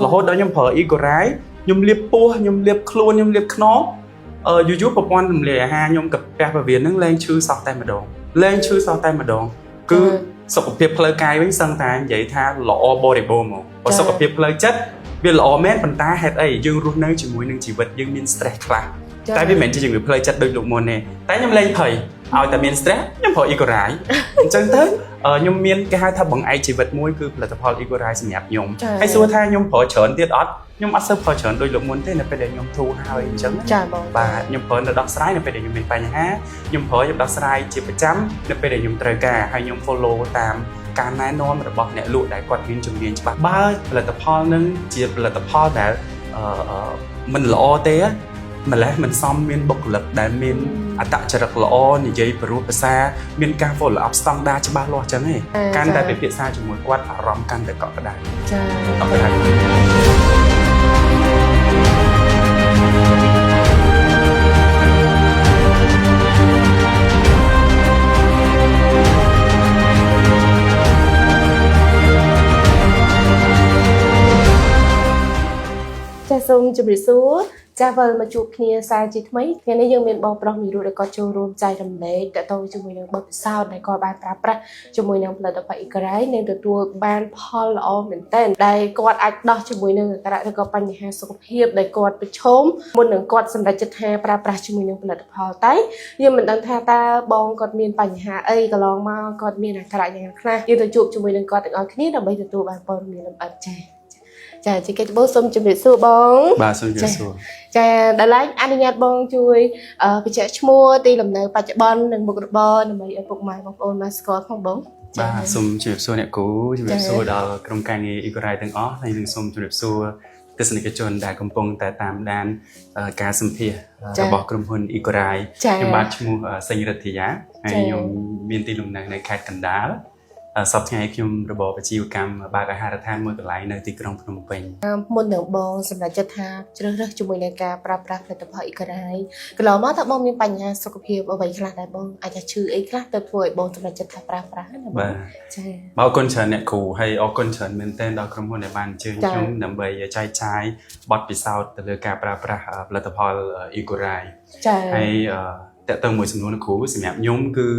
រហូតដល់ខ្ញុំប្រើ Egorai ខ្ញុំលាបពោះខ្ញុំលាបខ្លួនខ្ញុំលាបខ្នងយូរយូរប្រព័ន្ធរំលាយអាហារខ្ញុំកាពះពោះវៀនហ្នឹងលែងឈឺសោះតែម្ដងលែងឈឺសោះតែម្ដងគឺសុខភាពផ្លូវកាយវិញសឹងតែនិយាយថាល្អបរិបូរណ៍ហ្មងបើសុខភាពផ្លូវចិត្តវាល្អមែនប៉ុន្តែហេតុអីយើងរស់នៅជាមួយនឹងជីវិតយើងមាន stress ខ្លះតែវាមិនមែនជាជំងឺផ្លូវចិត្តដូចលោកមុនទេតែខ្ញុំលែងភ័យឲ្យតែមាន stress ខ្ញុំប្រើ Egorai អញ្ចឹងទៅខ្ញុំមានគេហៅថាបង្អែកជីវិតមួយគឺផលិតផល Egorai សម្រាប់ខ្ញុំហើយសួរថាខ្ញុំប្រើច្រើនទៀតអត់ខ្ញុំអត់សូវប្រើច្រើនដូចលោកមុនទេនៅពេលដែលខ្ញុំធូរហើយអញ្ចឹង ចាបង បាទខ្ញុំប្រើនៅដោះស្រាយនៅពេលដែលខ្ញុំមានបញ្ហាខ្ញុំប្រើខ្ញុំដោះស្រាយជាប្រចាំនៅពេលដែលខ្ញុំត្រូវការហើយខ្ញុំ follow តាមការណែនាំរបស់អ្នកលក់ដែលគាត់មានជំនាញច្បាស់បើផលិតផលនឹងជាផលិតផលដែលអឺមិនល្អទេម្លេះមិនសមមានបុគ្គលិកដែលមានអត្តចរិតល្អនិយាយព្រោះភាសាមានការ follow up ស្តង់ដារច្បាស់លាស់ចឹងឯងកាន់តែពិភាក្សាជាមួយគាត់អារម្មណ៍កាន់តែកក់ក្ដៅ ចា កក់ក្ដៅ ចាសូមជម្រាបសួរចាវិលមកជួបគ្នាសារជាថ្មីថ្ងៃនេះយើងមានបងប្រុសមួយរូបដែលគាត់ចូលរួមចែករំលែកតទៅជាមួយនឹងបទពិសោធន៍ដែលគាត់បានប្រើប្រាស់ជាមួយនឹងផលិតផលអ៊ីក្រៃនិងទទួលបានផលល្អមែនទែនដែលគាត់អាចដោះជាមួយនឹងអាការៈឬក៏បញ្ហាសុខភាពដែលគាត់ប្រឈមមុននឹងគាត់សម្រេចចិត្តថាប្រើប្រាស់ជាមួយនឹងផលិតផលតែយើងមិនដឹងថាតើបងគាត់មានបញ្ហាអីកន្លងមកគាត់មានអាការៈយ៉ាងណាខ្លះយើងទៅជួបជាមួយនឹងគាត់ទាំងអស់គ្នាដើម្បីទទួលបានព័ត៌មានលម្អិតចាចាជាកិច្ចដំបូងសូមជម្រាបសួរបង បាទសូមជម្រាបសួរ ចាដល់ឡែកអនុញ្ញាតបងជួយបញ្ជាក់ឈ្មោះទីលំនៅបច្ចុប្បន្ននិងមុខរបរដើម្បីឲ្យពុកម៉ែបងប្អូនមកស្គាល់ផងបង បាទសូមជម្រាបសួរអ្នកគ្រូជម្រាបសួរដល់ក្រុមការងារ Egorai ទាំងអស់ហើយនិងសូមជម្រាបសួរទស្សនិកជនដែលកំពុងតែតាមដានការសម្ភាសរបស់ក្រុមហ៊ុន Egorai ខ្ញុំបាទឈ្មោះសេងរិទ្ធាហើយខ្ញុំមានទីលំនៅនៅខេត្តកណ្ដាលសប្តាហ៍ថ្ងៃខ្ញុំរបបអាជីវកម្មបើកអាហារដ្ឋានមួយកន្លែងនៅទីក្រុងភ្នំពេញ មុននឹងបងសម្រាប់ចិត្តថាជ្រើសរើសជាមួយនឹងការប្រើប្រាស់ផលិតផល Egorai កន្លងមកតើបងមានបញ្ហាសុខភាពអ្វីខ្លះដែរបងអាចថាឈឺអីខ្លះទៅធ្វើឲ្យបងសម្រាប់ចិត្តថាប្រើប្រាស់ណាបង បាទ ចា អរគុណច្រើនអ្នកគ្រូហើយអរគុណច្រើនមែនទែនដល់ក្រុមហ៊ុនដែលបានអញ្ជើញខ្ញុំដើម្បីចែកចាយបទពិសោធន៍ទៅលើការប្រើប្រាស់ផលិតផល Egorai ចា ហើយតើតើមួយសំណួរអ្នកគ្រូសម្រាប់ខ្ញុំគឺ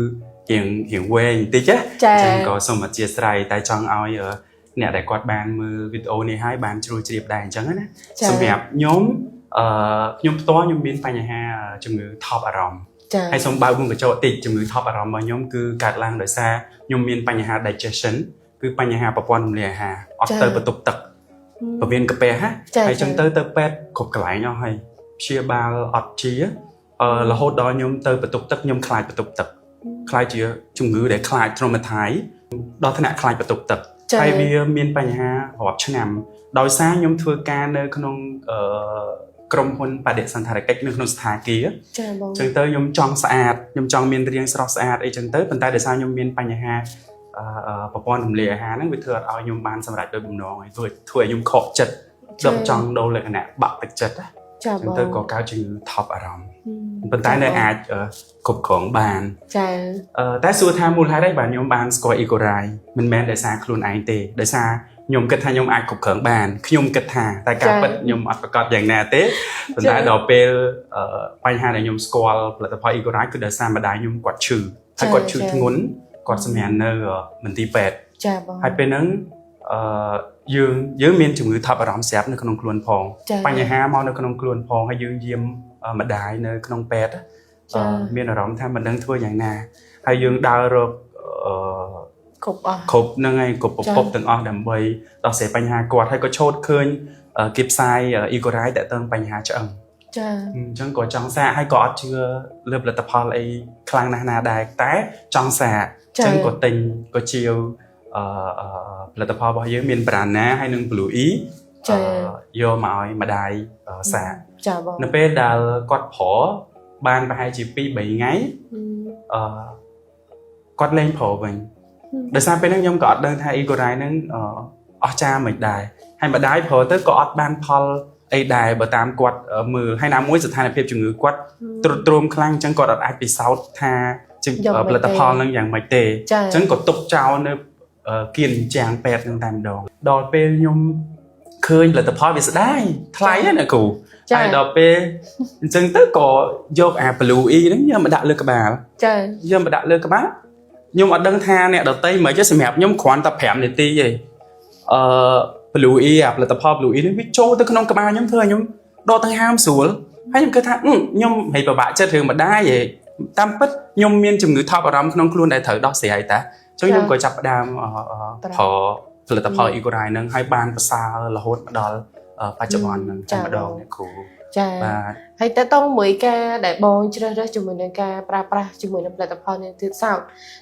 រៀងរៀងវែងបន្តិចណា ចា ចឹងក៏សូមអធិស្ឋានតែចង់ឲ្យអ្នកដែលគាត់បានមើលវីដេអូនេះហើយបានជ្រួលជ្រាបដែរអញ្ចឹងណាសម្រាប់ខ្ញុំអឺខ្ញុំផ្ទាល់ខ្ញុំមានបញ្ហាជំងឺថប់អារម្មណ៍ ចា ហើយសូមបើកវងកញ្ចក់តិចជំងឺថប់អារម្មណ៍របស់ខ្ញុំគឺកើតឡើងដោយសារខ្ញុំមានបញ្ហា digestion គឺបញ្ហាប្រព័ន្ធរំលាយអាហារអត់ទៅបន្ទប់ទឹកពវៀនកាពះហើយចឹងទៅទៅពេទ្យគ្រប់កន្លែងអស់ហើយព្យាបាលអត់ជាអឺរហូតដល់ខ្ញុំទៅបន្ទប់ទឹកខ្ញុំខ្លាចបន្ទប់ទឹកខ្លាចជាជំងឺដែលខ្លាច traumatize ដល់ថ្នាក់ខ្លាចបន្ទប់ទឹកហើយវាមានបញ្ហារាប់ឆ្នាំដោយសារខ្ញុំធ្វើការនៅក្នុងអឺក្រុមហ៊ុនបដិសណ្ឋារកិច្ចនៅក្នុងស្ថាគារ ចាបង ចឹងទៅខ្ញុំចង់ស្អាតខ្ញុំចង់មានរាងស្រស់ស្អាតអីចឹងទៅប៉ុន្តែដោយសារខ្ញុំមានបញ្ហាប្រព័ន្ធរំលាយអាហារហ្នឹងវាធ្វើអត់ឲ្យខ្ញុំបានសម្រេចដោយបំណងហើយធ្វើធ្វើឲ្យខ្ញុំខកចិត្តដល់ចង់ដូរលក្ខណៈបាក់ទឹកចិត្តណា ចាបង ចឹងទៅក៏កើតជំងឺថប់អារម្មណ៍ប៉ុន្តែនៅអាចគ្រប់គ្រងបាន ចា តែសួរថាមូលហេតុអីបាទខ្ញុំបានស្គាល់ Egorai មិនមែនដោយសារខ្លួនឯងទេដោយសារខ្ញុំគិតថាខ្ញុំអាចគ្រប់គ្រងបានខ្ញុំគិតថាតែការពិតខ្ញុំអត់ប្រកាសយ៉ាងណាទេប៉ុន្តែដល់ពេលបញ្ហាដែលខ្ញុំស្គាល់ផលិតផល Egorai គឺដោយសារម្ដាយខ្ញុំគាត់ឈឺហើយគាត់ឈឺធ្ងន់គាត់សម្រាននៅមន្ទីរពេទ្យ ចាបង ហើយពេលហ្នឹងអឺយើងយើងមានជំងឺថប់អារម្មណ៍ស្រាប់នៅក្នុងខ្លួនផងបញ្ហាមកនៅក្នុងខ្លួនផងហើយយើងយាមម្ដាយនៅក្នុងពេទ្យមានអារម្មណ៍ថាមិនដឹងធ្វើយ៉ាងណាហើយយើងដើររកអឺ គ្រប់អស់ គ្រប់ហ្នឹងហើយគ្រប់ប្រភពទាំងអស់ដើម្បីដោះស្រាយបញ្ហាគាត់ហើយក៏ឆូតឃើញគេផ្សាយ Egorai តាក់ទងបញ្ហាឆ្អឹង ចា អញ្ចឹងក៏ចង់សាកហើយក៏អត់ជឿលើផលិតផលអីខ្លាំងណាស់ណាដែរតែចង់សាកអញ្ចឹងក៏ទិញក៏ជាវអឺផលិតផលរបស់យើងមាន Brana ហើយនិង Blue E ចាយកមកឲ្យម្ដាយសាក ចាបង នៅពេលដែលគាត់ប្របានប្រហែលជា2 3ថ្ងៃអឺគាត់លែងប្រវិញដោយសារពេលហ្នឹងខ្ញុំក៏អត់ដឹងថា Egorai ហ្នឹងអស្ចារ្យមិនដែរហើយម្ដាយប្រទៅក៏អត់បានផលអីដែរបើតាមគាត់មើលហើយណាមួយស្ថានភាពជំងឺគាត់ទ្រុឌទ្រោមខ្លាំងអញ្ចឹងគាត់អត់អាចពិសោធន៍ថាផលិតផលហ្នឹងយ៉ាងម៉េចទេអញ្ចឹងក៏ទុកចោលនៅគៀនជាងពេទ្យហ្នឹងតែម្ដងដល់ពេលខ្ញុំ ឃើញផលិតផលវាស្ដាយថ្លៃណាស់អ្នកគ្រូ ចា ហើយដល់ពេលអញ្ចឹងទៅក៏យកអា Blue E ហ្នឹងយកមកដាក់លើក្បាល ចា យកមកដាក់លើក្បាលខ្ញុំអត់ដឹងថាអ្នកដតីមិនទេសម្រាប់ខ្ញុំគ្រាន់តែ5នាទីទេអឺ Blue E អាផលិតផល Blue E នេះវាចូលទៅក្នុងក្បាលខ្ញុំធ្វើឲ្យខ្ញុំដកដង្ហើមស្រួលហើយខ្ញុំគិតថាអឺខ្ញុំហីពិបាកចិត្តរឿងម្ដាយហីតាមពិតខ្ញុំមានជំងឺថប់អារម្មណ៍ក្នុងខ្លួនដែលត្រូវដោះស្រាយតាអញ្ចឹងខ្ញុំក៏ចាប់ផ្ដើមអឺអឺប្រើផលិតផល Egorai ហ្នឹងហើយបានប្រសើររហូតមកដល់បច្ចុប្បន្នហ្នឹងតែម្ដងអ្នកគ្រូ ចា បាទ ហើយតើតោះមួយការដែលបងជ្រើសរើសជាមួយនឹងការប្រើប្រាស់ជាមួយនឹងផលិតផលនេះទៀតសោត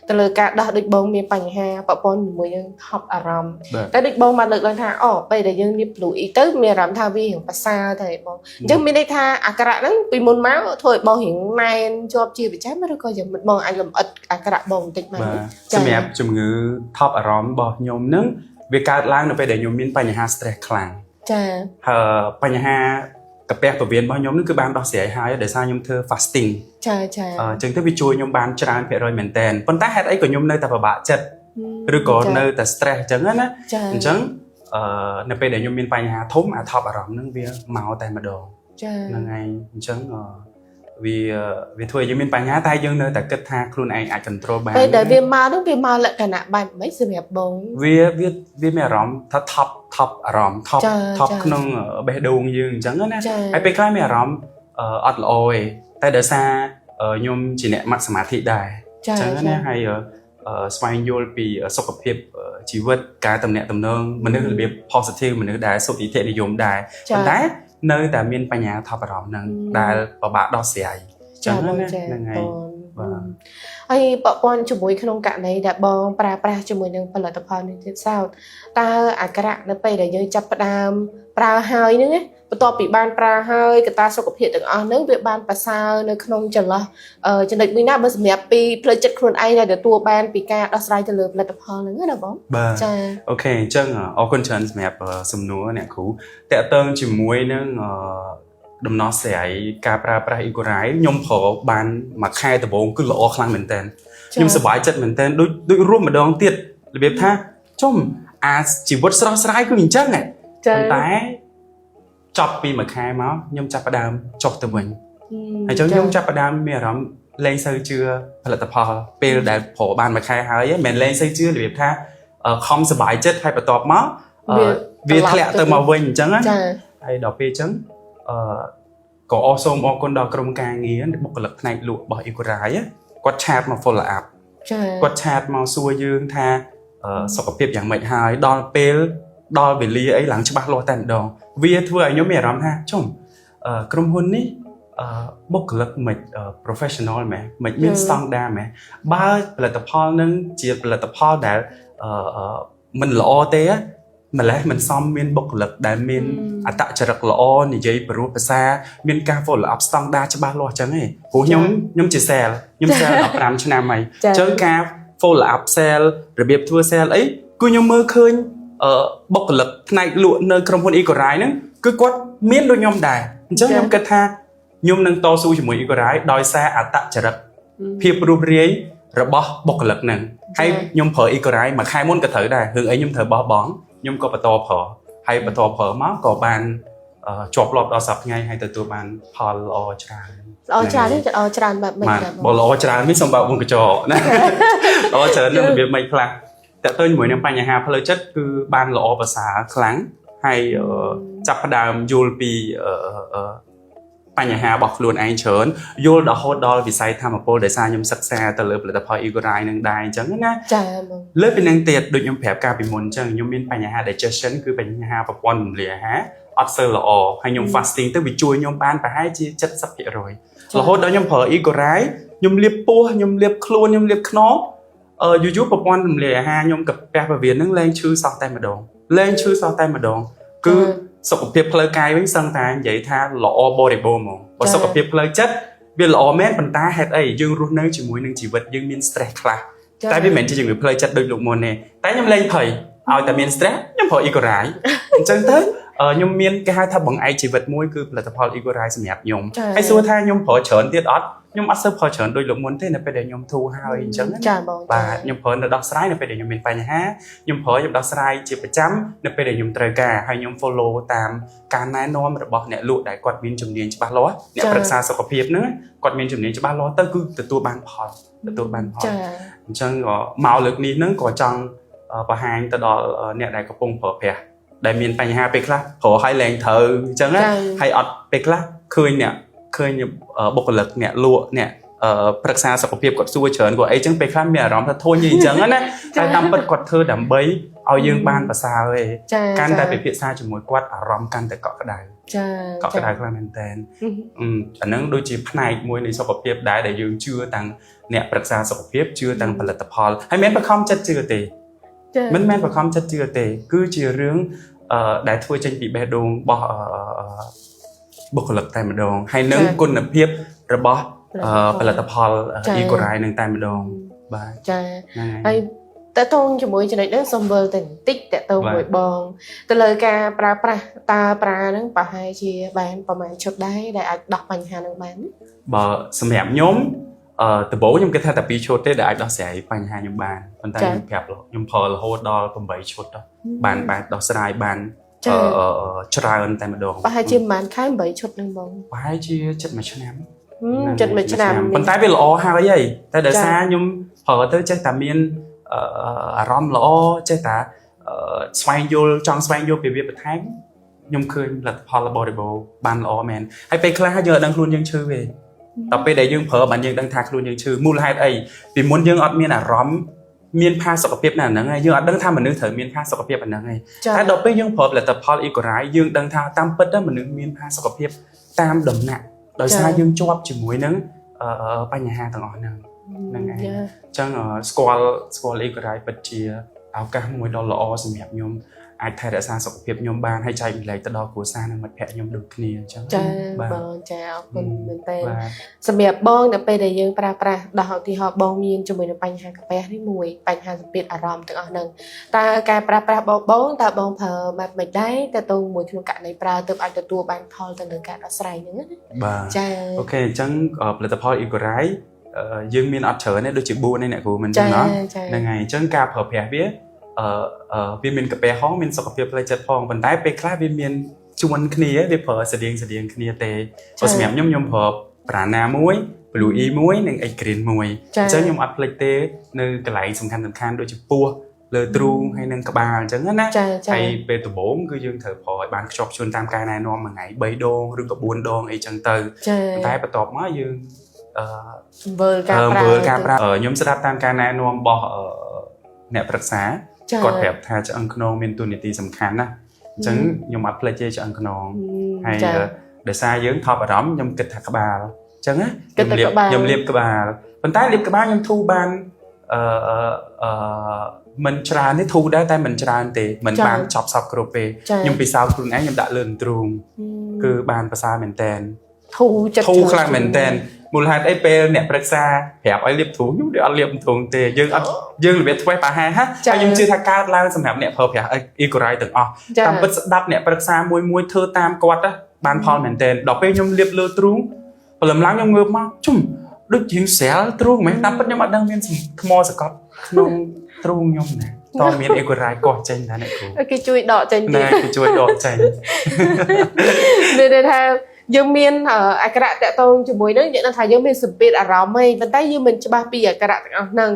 ទៅលើការដោះដូចបងមានបញ្ហាពាក់ព័ន្ធជាមួយនឹងថប់អារម្មណ៍ បាទ តែដូចបងបានលើកឡើងថាអូពេលដែលយើងលាប Blue E ទៅមានអារម្មណ៍ថាវារៀងប្រសើរទៅបងអញ្ចឹងមានន័យថាអាក្រក់ហ្នឹងពីមុនមកធ្វើឲ្យបងរៀងណែនជាប់ជាប្រចាំឬក៏យ៉ាងម៉េចបងអាចលម្អិតអាក្រក់បងបន្តិចមក បាទ ចា៎ សម្រាប់ជំងឺថប់អារម្មណ៍របស់ខ្ញុំហ្នឹងវាកើតឡើងនៅពេលដែលខ្ញុំមានបញ្ហា stress ខ្លាំង ចា ហើយបញ្ហាកាពះពោះវៀនរបស់ខ្ញុំហ្នឹងគឺបានដោះស្រាយហើយដោយសារខ្ញុំធ្វើ fasting ចាចា អញ្ចឹងទៅវាជួយខ្ញុំបានច្រើនភាគរយមែនតើប៉ុន្តែហេតុអីក៏ខ្ញុំនៅតែពិបាកចិត្តឬក៏នៅតែ stress អញ្ចឹងណា ចា អញ្ចឹងអឺនៅពេលដែលខ្ញុំមានបញ្ហាធំអាថប់អារម្មណ៍ហ្នឹងវាមកតែម្ដង ចា ហ្នឹងហើយអញ្ចឹងអឺវាវាធ្វើឲ្យយើងមានបញ្ហាតែយើងនៅតែគិតថាខ្លួនឯងអាច control បាន ពេលដែលវាមកហ្នឹងវាមកលក្ខណៈបែបម៉េចសម្រាប់បង វាវាវាមានអារម្មណ៍ថាថប់ថប់អារម្មណ៍ថប់ ចា ថប់ ចា ក្នុងបេះដូងយើងអញ្ចឹងណា ចា ហើយពេលខ្លះមានអារម្មណ៍អត់ល្អទេតែដោយសារខ្ញុំជាអ្នកម៉ាត់សមាធិដែរ ចា អញ្ចឹង ចា ណាហើយស្វែងយល់ពីសុខភាពជីវិតការតំណាក់តំណងមនុស្សរបៀប positive មនុស្សដែលសុទិដ្ឋិនិយមដែរ ចា ប៉ុន្តែនៅតែមានបញ្ហាថប់អារម្មណ៍ហ្នឹងដែលពិបាកដោះស្រាយអញ្ចឹ ចា ងណា បងចា ហ្នឹងហើយ បង បាទ ហើយពាក់ព័ន្ធជាមួយក្នុងករណីដែលបងប្រើប្រាស់ជាមួយនឹងផលិតផលនេះទៀតសោតតើអាក្រក់នៅពេលដែលយើងចាប់ផ្ដើមប្រើហើយហ្នឹងណាបន្ទាប់ពីបានប្រើហើយកត្តាសុខភាពទាំងអស់ហ្នឹងវាបានប្រសើរនៅក្នុងចន្លោះចំណុចមួយណាបើសម្រាប់ពីផ្លូវចិត្តខ្លួនឯងដែលទទួលបានពីការដោះស្រាយទៅលើផលិតផលហ្នឹងណាបង បាទ ចា OK អញ្ចឹងអរគុណច្រើនសម្រាប់សំណួរអ្នកគ្រូតកតើងជាមួយនឹងដំណោះស្រាយការប្រើប្រាស់ Egorai ខ្ញុំប្រើបានមួយខែដំបូងគឺល្អខ្លាំងមែនតើខ្ញុំសប្បាយចិត្តមែនតើដូចដូចរួមម្ដងទៀតរបៀបថាចុំអាជីវិតស្រស់ស្រាយគឺអញ្ចឹងហ៎ ចា ប៉ុន្តែចប់ពីមួយខែមកខ្ញុំចាប់ផ្ដើមចុះទៅវិញហើយអញ្ចឹងខ្ញុំចាប់ផ្ដើមមានអារម្មណ៍លែងសូវជឿផលិតផលពេលដែលប្រើបានមួយខែហើយមិនមែនលែងសូវជឿរបៀបថាខំសប្បាយចិត្តហើយបន្ទាប់មកវាធ្លាក់ទៅមកវិញអញ្ចឹងណា ចា ហើយដល់ពេលអញ្ចឹងអឺក៏អរសូមអរគុណដល់ក្រុមការងារបុគ្គលិកផ្នែកលក់របស់ Egorai គាត់ chat មក follow up ចា គាត់ chat មកសួរយើងថាសុខភាពយ៉ាងម៉េចហើយដល់ពេលដល់វេលាអីឡើងច្បាស់លាស់តែម្ដងវាធ្វើឲ្យខ្ញុំមានអារម្មណ៍ថាចុំក្រុមហ៊ុននេះបុគ្គលិកមិន professional មែនមិនមាន standard មែនបើផលិតផលនឹងជាផលិតផលដែលមិនល្អទេម្លេះមិនសមមានបុគ្គលិកដែលមានអត្តចរិតល្អនិយាយព្រោះភាសាមានការ follow up standard ច្បាស់លាស់អញ្ចឹងឯងព្រោះខ្ញុំខ្ញុំជា sale ខ្ញុំ sale 15ឆ្នាំហើយអញ្ចឹងការ follow up sale របៀបធ្វើ sale អីគឺខ្ញុំមើលឃើញបុគ្គលិកផ្នែកលក់នៅក្រុមហ៊ុន Egorai ហ្នឹងគឺគាត់មានដូចខ្ញុំដែរអញ្ចឹងខ្ញុំគិតថាខ្ញុំនឹងតស៊ូជាមួយ Egorai ដោយសារអត្តចរិតភាពរួសរាយរបស់បុគ្គលិកហ្នឹងហើយខ្ញុំប្រើ Egorai មួយខែមុនក៏ត្រូវដែររឿងអីខ្ញុំត្រូវបោះបង់ខ្ញុំក៏បន្តប្រើហើយបន្តប្រើមកក៏បានជាប់លាប់ដល់សប្តាហ៍ថ្ងៃហើយទទួលបានផលល្អច្រើន ល្អច្រើនទេល្អច្រើនបែបម៉េច បាទបើល្អច្រើននេះសូមបើកវងកញ្ចក់ណាល្អច្រើននឹងរបៀបម៉េចខ្លះតើតើជាមួយនឹងបញ្ហាផ្លូវចិត្តគឺបានល្អប្រសើរខ្លាំងហើយចាប់ផ្ដើមយល់ពីបញ្ហារបស់ខ្លួនឯងច្រើនយល់រហូតដល់វិស័យធម្មពលដោយសារខ្ញុំសិក្សាទៅលើផលិតផល Egorai នឹងដែរអញ្ចឹងណា ចាបង លើពីនឹងទៀតដូចខ្ញុំប្រាប់កាលពីមុនអញ្ចឹងខ្ញុំមានបញ្ហា digestion គឺបញ្ហាប្រព័ន្ធរំលាយអាហារអត់សូវល្អហើយខ្ញុំ fasting ទៅវាជួយខ្ញុំបានប្រហែលជា70%រហូតដល់ខ្ញុំប្រើ Egorai ខ្ញុំលាបពោះខ្ញុំលាបខ្លួនខ្ញុំលាបខ្នងយូរយូរប្រព័ន្ធរំលាយអាហារខ្ញុំកាពះពោះវៀនហ្នឹងលែងឈឺសោះតែម្ដងលែងឈឺសោះតែម្ដងគឺសុខភាពផ្លូវកាយវិញសឹងតែនិយាយថាល្អបរិបូរណ៍ហ្មងបើសុខភាពផ្លូវចិត្តវាល្អមែនប៉ុន្តែហេតុអីយើងរស់នៅជាមួយនឹងជីវិតយើងមាន stress ខ្លះតែវាមិនមែនជាជំងឺផ្លូវចិត្តដូចលោកមុនទេតែខ្ញុំលែងភ័យឲ្យតែមាន stress ខ្ញុំប្រើ Egorai អញ្ចឹងទៅ ខ្ញុំមានគេហៅថាបង្អែកជីវិតមួយគឺផលិតផល Egorai សម្រាប់ខ្ញុំ ចា ហើយសួរថាខ្ញុំប្រើច្រើនទៀតអត់ខ្ញុំអត់សូវប្រើច្រើនដូចលោកមុនទេនៅពេលដែលខ្ញុំធូរហើយអញ្ចឹងណា ចាបង បាទខ្ញុំប្រើនៅដោះស្រាយនៅពេលដែលខ្ញុំមានបញ្ហាខ្ញុំប្រើខ្ញុំដោះស្រាយជាប្រចាំនៅពេលដែលខ្ញុំត្រូវការហើយខ្ញុំ follow តាមការណែនាំរបស់អ្នកលក់ដែលគាត់មានជំនាញច្បាស់លាស់អ្នកប្រឹក្សាសុខភាពហ្នឹងគាត់មានជំនាញច្បាស់លាស់ទៅគឺទទួលបានផលទទួលបានផល ចា អញ្ចឹងក៏មកលើកនេះហ្នឹងក៏ចង់បង្ហាញទៅដល់អ្នកដែលកំពុងប្រើប្រាស់ដែលមានបញ្ហាពេលខ្លះប្រើឲ្យលែងត្រូវអញ្ចឹងណា ចា ហើយអត់ពេលខ្លះឃើញអ្នកឃើញបុគ្គលិកអ្នកលក់អ្នកប្រឹក្សាសុខភាពគាត់សួរច្រើនគាត់អីចឹងពេលខ្លះមានអារម្មណ៍ថាធុញអីចឹងណាតែតាមពិតគាត់ធ្វើដើម្បីឲ្យយើងបានប្រសើរឯង ចា កាន់តែពិភាក្សាជាមួយគាត់អារម្មណ៍កាន់តែកក់ក្ដៅ ចា កក់ក្ដៅខ្លាំងមែនតើអាហ្នឹងដូចជាផ្នែកមួយនៃសុខភាពដែរដែលយើងជឿទាំងអ្នកប្រឹក្សាសុខភាពជឿទាំងផលិតផលហើយមិនបខំចិត្តជឿទេ ចា មិនមែនបខំចិត្តជឿទេគឺជារឿងដែលធ្វើចេញពីបេះដូងរបស់បុគ្គលិកតែម្ដងហើយនឹងគុណភាពរបស់ផលិតផល Egorai នឹងតែម្ដងបាទ ចា ហ្នឹង ហើ ហើយ យតើតងជាមួយចំណុចហ្នឹងសូមវិលទៅបន្តិចតើតងមួយបងទៅលើការប្រើប្រាស់តើប្រើហ្នឹងប្រហែលជាបានប្រហែលឈុតដែរដែលអាចដោះបញ្ហាហ្នឹងបាន បើសម្រាប់ខ្ញុំដំបូងខ្ញុំគិតថាតែ2ឈុតទេដែលអាចដោះស្រាយបញ្ហាខ្ញុំបានប៉ុន្តែខ្ញុំប្រាប់ខ្ញុំប្រើរហូតដល់8ឈុតបានបានដោះស្រាយបាន ចា ច្រើនតែម្ដង ប្រហែលជាប្រហែលខែ8ឈុតហ្នឹងបង ប្រហែលជាចិត្តមួយឆ្នាំ ចិត្តមួយឆ្នាំ ប៉ុន្តែវាល្អហើយហីតែដោយសារខ្ញុំប្រើទៅចេះតែមានអារម្មណ៍ល្អចេះតែស្វែងយល់ចង់ស្វែងយល់ពីវាបន្ថែមខ្ញុំឃើញលទ្ធផលរបស់របូបានល្អមែនហើយពេលខ្លះយើងអត់ដឹងខ្លួនយើងឈឺទេដល់ពេលដែលយើងប្រើបានយើងដឹងថាខ្លួនយើងឈឺមូលហេតុអីពីមុនយើងអត់មានអារម្មណ៍មានផាសុកភាពណាហ្នឹងហើយយើងអត់ដឹងថាមនុស្សត្រូវមានផាសុកភាពអាហ្នឹងហើយតែដល់ពេលយើងប្រើផលិតផល Ecorai យើងដឹងថាតាមពិតទៅមនុស្សមានផាសុកភាពតាមដំណាក់ដោយសារយើងជាប់ជាមួយនឹងបញ្ហាទាំងអស់ហ្នឹងហ្នឹងឯងអញ្ចឹងស្គាល់ស្គាល់ Ecorai ពិតជាឱកាសមួយដ៏ល្អសម្រាប់ខ្ញុំអាចថែរក្សាសុខភាពខ្ញុំបានហើយចែករំលែកទៅដល់គ្រួសារនិងមិត្តភ័ក្តិខ្ញុំដូចគ្នាអញ្ចឹង ចាបងចាអរគុណមែនតើ បាទ សម្រាប់បងនៅពេលដែលយើងប្រើប្រាស់ដល់ឧទាហរណ៍បងមានជាមួយនឹងបញ្ហាកាពះនេះមួយបញ្ហាសម្ពាធអារម្មណ៍ទាំងអស់ហ្នឹងតើការប្រើប្រាស់បងបងតើបងប្រើបែបម៉េចដែរតើតងមួយក្នុងករណីប្រើទើបអាចទទួលបានផលទៅលើការដោះស្រាយហ្នឹងណា បាទ ចា OK អញ្ចឹងផលិតផល Egorai យើងមានអត់ច្រើនទេដូចជា4នេះអ្នកគ្រូមិន ចា ចឹងណោះ ចា ហ្នឹងហើយអញ្ចឹងការប្រើប្រាស់វាអឺវាមានកាពះហងមានសុខភាពផ្លូវចិត្តផងប៉ុន្តែពេលខ្លះវាមានជួនគ្នាវាប្រើស្តៀងស្តៀងគ្នាទេបើសម្រាប់ខ្ញុំខ្ញុំប្រើប្រាណាមួយ Blue E មួយនិង X Green មួយអញ្ចឹងខ្ញុំអត់ភ្លេចទេនៅកន្លែងសំខាន់សំខាន់ដូចជាពោះលើទ្រូងហើយនិងក្បាលអញ្ចឹងណា ចាចា ហើយពេលដំបូងគឺយើងត្រូវប្រើឲ្យបានខ្ជាប់ខ្ជួនតាមការណែនាំមួយថ្ងៃ3ដងឬក៏4ដងអីចឹងទៅ ចា តែបន្ទាប់មកយើងអឺ វើការប្រើ ការប្រើខ្ញុំស្ដាប់តាមការណែនាំរបស់អ្នកប្រឹក្សាគាត់ប្រាប់ថាឆ្អឹងខ្នងមានតួនាទីសំខាន់ណាអញ្ចឹងខ្ញុំអត់ភ្លេចទេឆ្អឹងខ្នងហើយដោយសារយើងថប់អារម្មណ៍ខ្ញុំគិតថាក្បាលអញ្ចឹងណាខ្ញុំលាបខ្ញុំលាបក្បាលប៉ុន្តែលាបក្បាលខ្ញុំធូរបានអឺអឺមិនច្រើនទេធូរដែរតែមិនច្រើនទេមិនបានចប់សពគ្រប់ទេខ្ញុំពិសោធន៍ខ្លួនឯងខ្ញុំដាក់លើទ្រូងគឺបានប្រសើរមែនតែន ធូរចិត្ត ធូរខ្លាំងមែនតែនមូលហេតុអីពេលអ្នកប្រឹក្សាប្រាប់ឲ្យលាបទ្រូងខ្ញុំដូចអត់លាបទ្រូងទេយើងអត់យើងរបៀបធ្វេសប្រហែសហាហើយខ្ញុំជឿថាកើតឡើងសម្រាប់អ្នកប្រើប្រាស់ Ecorai ទាំងអស់តាមពិតស្ដាប់អ្នកប្រឹក្សាមួយមួយធ្វើតាមគាត់បានផលមែនតែនដល់ពេលខ្ញុំលាបលើទ្រូងព្រលឹមឡើងខ្ញុំងើបមកជុំដូចជាងស្រាលទ្រូងមែនតាមពិតខ្ញុំអត់ដឹងមានថ្មសកត់ក្នុងទ្រូងខ្ញុំណាតមាន Ecorai កោះចេញណាអ្នកគ្រូ គេជួយដកចេញ ទៀតគេជួយដកចេញ មានន័យថាយើងមានអក្សរៈតកតងជាមួយនឹងយើងដឹងថាយើងមានសម្ពាធអារម្មណ៍ហីប៉ុន្តែយើងមិនច្បាស់ពីអក្សរៈទាំងអស់ហ្នឹង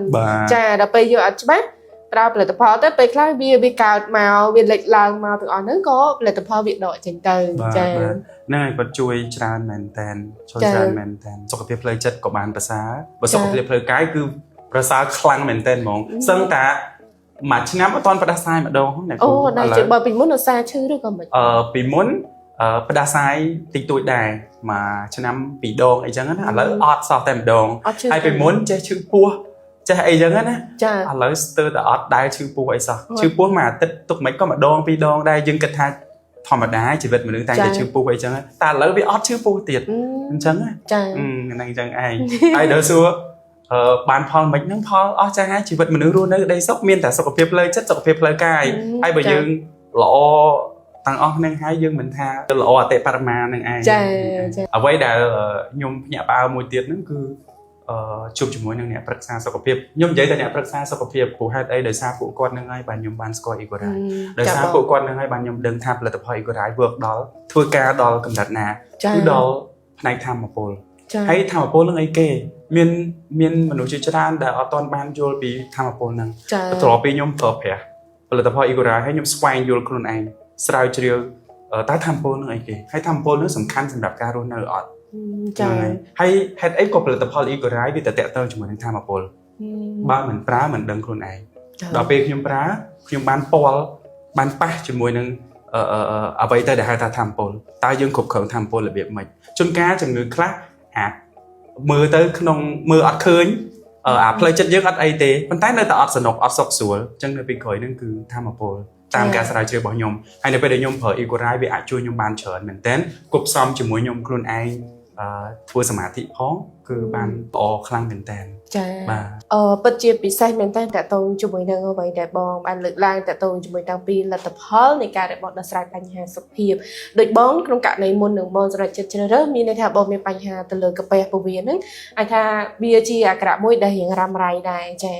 ចាដល់ពេលយើងអត់ច្បាស់ប្រើផលិតផលទៅពេលខ្លះវាវាកើតមកវាលេចឡើងមកទាំងអស់ហ្នឹងក៏ផលិតផលវាដកចេញទៅ ចាហ្នឹងហើយគាត់ជួយច្រើនមែនតែនជួយច្រើនមែនតែនសុខភាពផ្លូវចិត្តក៏បានប្រសើរបើសុខភាពផ្លូវកាយគឺប្រសើរខ្លាំងមែនតែនហ្មងសឹងតាមួយឆ្នាំអត់ទាន់ផ្ដាសាយម្ដងណា អូដល់ជាបើពីមុនឧស្សាហ៍ឈឺឬក៏មិន ពីមុនផ្ដាសាយតិចតួចដែរមួយឆ្នាំពីរដងអីចឹងណាឥឡូវអត់សោះតែម្ដងហើយពីមុនចេះឈឺពោះចេះអីចឹងណា ចា ឥឡូវស្ទើរតែអត់ដែលឈឺពោះអីសោះឈឺពោះមួយអាទិត្យទុកមិនក៏ម្ដងពីរដងដែរយើងគិតថាធម្មតាជីវិតមនុស្សតែងតែឈឺពោះអីចឹងតែឥឡូវវាអត់ឈឺពោះទៀតអញ្ចឹង ចា ហ្នឹងអញ្ចឹងឯងហើយដល់សួរបានផលមិនហ្នឹងផលអស់ចាស់ហើយជីវិតមនុស្សរស់នៅក្តីសុខមានតែសុខភាពផ្លូវចិត្តសុខភាពផ្លូវកាយហើយបើយើងល្អ ទាំងអស់ហ្នឹងហើយយើងមិនថាទៅល្អអតិបរមានឹងឯង ចាចា អ្វីដែលខ្ញុំភ្ញាក់ផ្អើលមួយទៀតហ្នឹងគឺជួបជាមួយនឹងអ្នកប្រឹក្សាសុខភាពខ្ញុំនិយាយតែអ្នកប្រឹក្សាសុខភាពព្រោះហេតុអីដោយសារពួកគាត់នឹងហើយបាទខ្ញុំបានស្គាល់ Egorai ដោយសារពួកគាត់នឹងហើយបានខ្ញុំដឹងថាផលិតផល Egorai work ដល់ធ្វើការដល់កម្រិតណា ចា គឺដល់ផ្នែកធម្មពល ចា ហើយធម្មពលនឹងអីគេមានមានមនុស្សជាច្រើនដែលអត់ទាន់បានយល់ពីធម្មពលហ្នឹង ចា បន្ទាប់ពីខ្ញុំប្រើប្រាស់ផលិតផល Egorai ហើយខ្ញុំស្វែងយល់ខ្លួនឯងស្រាវជ្រាវតើធម្មពលនឹងអីគេហើយធម្មពលនឹងសំខាន់សម្រាប់ការរស់នៅអត់ ចា ហ្នឹងហើយហេតុអីក៏ផលិតផល Egorai វាទៅតាក់ទងជាមួយនឹងធម្មពលបើមិនប្រើមិនដឹងខ្លួនឯងដល់ពេលខ្ញុំប្រើខ្ញុំបានពាល់បានប៉ះជាមួយនឹងអឺអឺអឺអ្វីទៅដែលហៅថាធម្មពលតើយើងគ្រប់គ្រងធម្មពលរបៀបម៉េចជួនកាលជំងឺខ្លះអាចមើលទៅក្នុងមើលអត់ឃើញអាផ្លូវចិត្តយើងអត់អីទេប៉ុន្តែនៅតែអត់សនុកអត់សុខស្រួលអញ្ចឹងនៅពីក្រោយហ្នឹងគឺធម្មពលតាមការស្រាវជ្រាវរបស់ខ្ញុំហើយនៅពេលដែលខ្ញុំប្រើ Egorai វាអាចជួយខ្ញុំបានច្រើនមែនទែនគប់ផ្សំជាមួយខ្ញុំខ្លួនឯងធ្វើសមាធិផងគឺបានល្អខ្លាំងមែនទែន ចា បាទ ពិតជាពិសេសមែនតើតកតងជាមួយនឹងអ្វីដែលបងបានលើកឡើងតកតងជាមួយតាំងពីលទ្ធផលនៃការដែលបងដោះស្រាយបញ្ហាសុខភាពដូចបងក្នុងករណីមុននឹងបងសម្រេចចិត្តជ្រើសរើសមានន័យថាបងមានបញ្ហាទៅលើកាពះពោះវៀនហ្នឹងអាចថាវាជាអាក្រក់មួយដែលរៀងរ៉ាំរ៉ៃដែរចា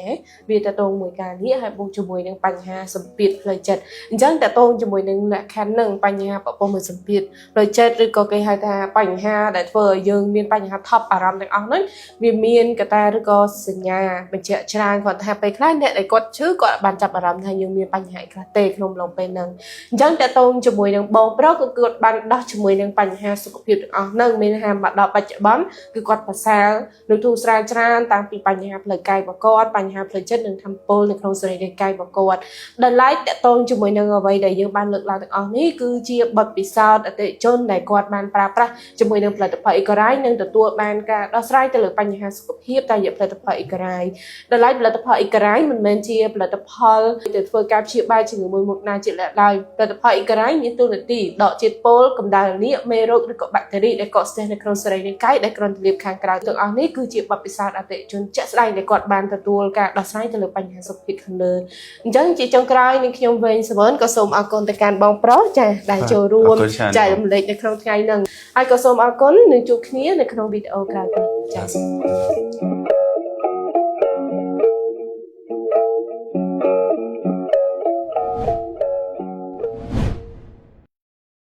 វាតកតងមួយការនេះហើយបូកជាមួយនឹងបញ្ហាសម្ពាធផ្លូវចិត្តអញ្ចឹងតកតងជាមួយនឹងលក្ខខណ្ឌហ្នឹងបញ្ហាប្រពន្ធមួយសម្ពាធផ្លូវចិត្តឬក៏គេហៅថាបញ្ហាដែលធ្វើឲ្យយើងមានបញ្ហាថប់អារម្មណ៍ទាំងអស់ហ្នឹង វាមានកត្តាឬក៏សញ្ញាបញ្ជាក់ច្រើនគាត់ថាពេលខ្លះអ្នកដែលគាត់ឈឺគាត់បានចាប់អារម្មណ៍ថាយើងមានបញ្ហាអីខ្លះទេក្នុងឡុងពេលហ្នឹងអញ្ចឹងតកតងជាមួយនឹងបងប្រុសគឺគាត់បានដោះជាមួយនឹងបញ្ហាសុខភាពទាំងអស់ហ្នឹងមានថាមកដល់បច្ចុប្បន្នគឺគាត់ប្រសើរនៅធូរស្រាលច្រើនតាំងពីបញ្ហាផ្លូវកាយរបស់គាត់បញ្ហាផ្លូវចិត្តនិងធម៌ពលនៅក្នុងសរីរាង្គកាយរបស់គាត់ដោយឡែកតកតងជាមួយនឹងអ្វីដែលយើងបានលើកឡើងទាំងអស់នេះគឺជាបទពិសោធន៍អតិថិជនដែលគាត់បានប្រើប្រាស់ជាមួយនឹងផលិតផលអ៊ីកូរ៉ៃនឹងទទួលបានការដោះស្រាយទៅលើបញ្ហាសុខភាពតាមរយៈផលិតផលអ៊ីកូរ៉ៃដោយឡែកផលិតផលអ៊ីកូរ៉ៃមិនមែនជាផលិតផលទៅធ្វើការព្យាបាលជំងឺមួយមុខណាជាក់លាក់ឡើយផលិតផលអ៊ីកូរ៉ៃមានតួនាទីដកជាតិពុលកម្ដៅលាកមេរោគឬក៏បាក់តេរីដែលកកស្ទះនៅក្នុងសរីរាង្គកាយដែលគ្រាន់តែលាបខាងក្រៅទាំងអស់នេះគឺជាបទពិសោធន៍អតិថិជនជាក់ស្ដែងដែលគាត់បានទទួលការដោះស្រាយទៅលើបញ្ហាសុខភាពខាងលើអញ្ចឹងជាចុងក្រោយនឹងខ្ញុំវែងសវនក៏សូមអរគុណទៅកាន់បងប្រុសចាដែលចូលរួម អរគុណច្រើន ចែករំលែកនៅក្នុងថ្ងៃហ្នឹងហើយក៏សូមអរគុណនិងជួបគ្នានៅក្នុងវីដេអូក្រោយទៀតចា៎